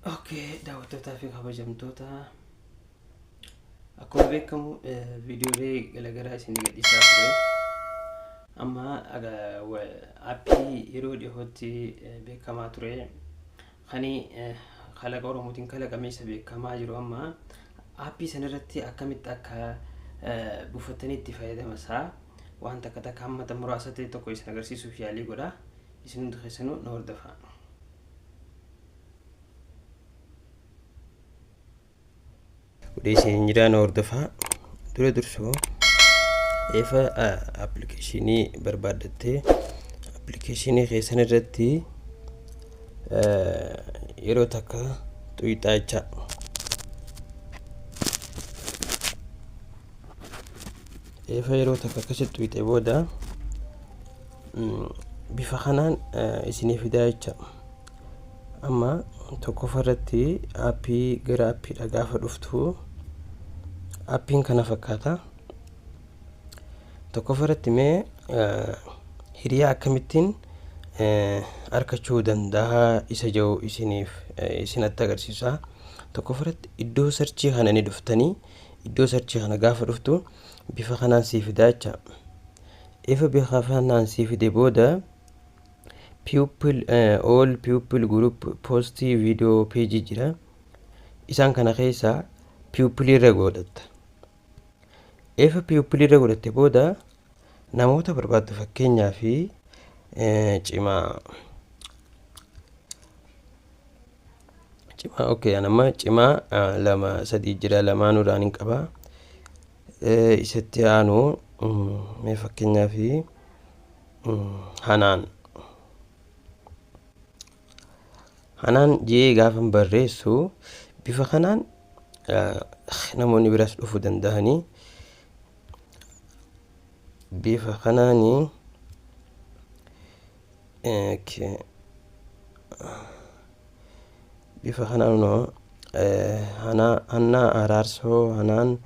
Okay, daawwattootaa fi kabajamtoota, akkuma beekamu viidiyoolee garaagaraa isin gadhiisaa ture. Amma aappii yeroo dhiyootti beekamaa ture kan kalaqa Oromootiin kalaqame isa beekamaa jiru, amma aappii sanarratti akkamitti akka buufattanii itti fayyadama isaa waan takka takka hamma muraasa ta'e tokko isin agarsiisuuf yaalii godha. Isin hundi keessanuu na hordofaa. Godhee isin jira, na hordofaa. Dura dursoo eefa appilikeeshinii barbaaddattee appilikeeshinii keessan irratti yeroo takka xuyixaa jecha. Eefa yeroo takka akkasitti xuyixee booda bifa kanaan isinii fidaa jecha. Amma tokkoffaa irratti aappii gara aappiidha gaafa dhuftu aappiin kana fakkaata. Tokkoffaa irratti mee hiriyaa akkamittiin argachuu danda'a isa jiru isiniif isinatti agarsiisa. Tokkoffaa irratti iddoo searchii kana ni dhuftanii, iddoo searchii kana gaafa dhuftu bifa kanaan sii fidaa jecha. Ifa bifa kanaan sii fide booda people, all people, group, post, video, page jira. Isaan kana keessa people irra godhatta. Ifa people irra godhatte booda namoota barbaaddu, fakkeenyaa fi cimaa cimaa, okay, amma cimaa lama sadii jira, lamaanuudhaan hin qaba. Isatti aanu mee fakkeenyaa fi Hanaan Hanaan jee gaafan barreessu bifa kanaan namoonni biraas dhufuu danda'anii bifa kanaanii. Okay. Bifa kanaan noo Hannaa Araarsoo, Hanaan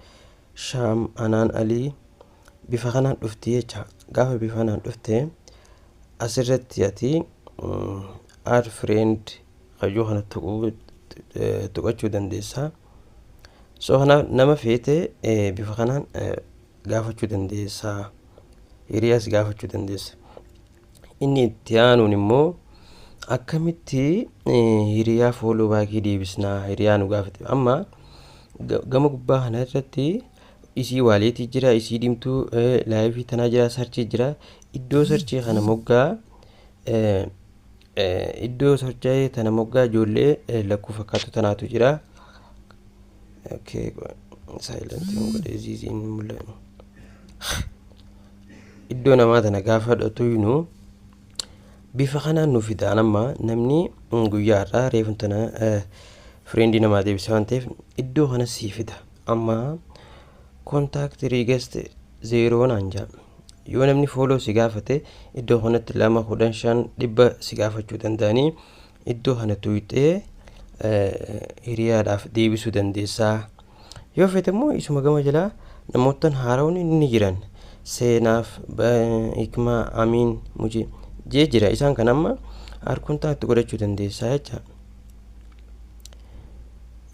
Shaam, Hanaan Alii bifa kanaan dhufti jecha. Gaafa bifa kanaan dhufte asirratti ati add friend kayyoo kana tuqachuu dandeessa. So kanaaf nama feete bifa kanaan gaafachuu dandeessa. Hiriyaas gaafachuu dandeessa. Inni itti aanuun immoo akkamitti hiriyaa follow backii deebisnaa hiriyaa nu gaafate? Amma gama gubbaa kana irratti isii walletii jira, isii diimtuu liveii tanaa jira, searchii jira. Iddoo searchii kana moggaa, iddoo searchii tana moggaa ijoollee lakkuu fakkaatu tanaatu jira. Okay, silentiin godhee ziiziin mul'atu. Iddoo namaa tana gaafa dhotuynu bifa kanaan nu fidaan. Amma namni guyyaa har'aa reefu tana friendii namaa deebisa waan ta'eef iddoo kana sii fida. Amma contact request zero naan jaa. Yoo namni follow si gaafate iddoo kanatti 2, 10, 5, 100 si gaafachuu danda'anii iddoo kana tuyxee hiriyaadhaaf deebisuu dandeessaa. Yoo feete immoo isuma gama jalaa namoottan haarawni ni jiran. Seenaaf, Hikmaa, Amiin, Mujii jee jira. Isaan kan amma harkuntaatti godhachuu dandeessaa jecha.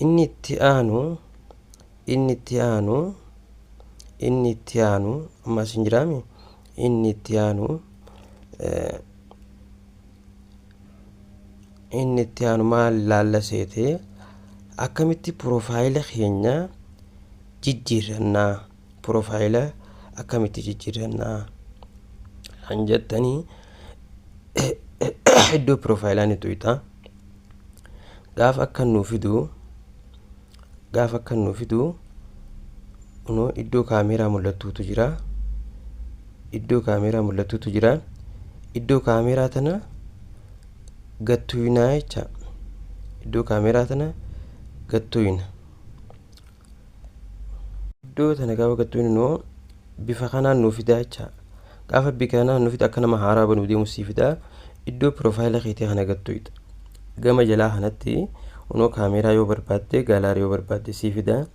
Inni itti aanu, inni itti aanu, inni itti aanu amma asin jiraami. Inni itti aanu, inni itti aanu maal laalla seete? Akkamitti profile keenya jijjiirrannaa, profile akkamitti jijjiirrannaa kan jettanii iddoo profileaa ni tuyxa. Gaafa akka nuu fidu, gaafa akka nuu fidu kunoo iddoo kaameeraa mul'attuutu jira. Iddoo kaameeraa mul'attuutu jira. Iddoo kaameeraa tana gattuyinaa jecha. Iddoo kaameeraa tana gattuyina. Iddoo tana gaafa gattuyinu bifa kanaan nuu fidaa jecha. Gaafa bifa kanaan nuu fida akka nama haaraa banuu deemu sii fidaa. Iddoo profile keetii kana gattuyita. Gama jalaa kanatti kunoo kaameeraa yoo barbaadde, gallery yoo barbaadde sii fida.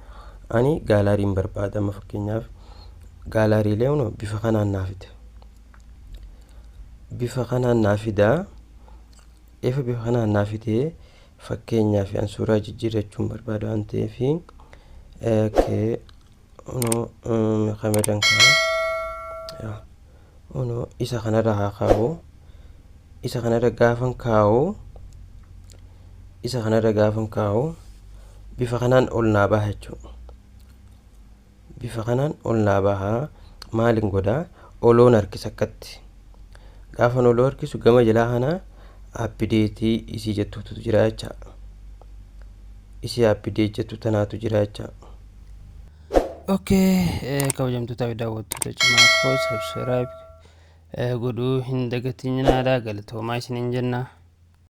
Ani galleryn barbaada. Amma fakkeenyaaf gallerylee kunoo bifa kanaan naa fida. Bifa kanaan naa fida. Ifa bifa kanaan naa fidee Fakkeenyaaf an suuraa jijjiirrachuun barbaada waan ta'eef, okay, unoo kameraan kaa unoo isa kanarra haa kaa'u. Isa kanarra gaafan kaa'u, isa kanarra gaafan kaa'u, bifa kanaan ol naa baha jechuudha. Bifa kanaan ol naa baha. Maalin godhaa? Oloon harkisa akkatti. Gaafan oloo harkisu gama jalaa kana update isii jettutu jira jecha. Isii update jettu tanaatu jira jecha. Okay, kabajamtootaa fi daawwattoota cimaa koo, subscribe godhuu hin dagatinaa. Galatoomaa isiniin jenna.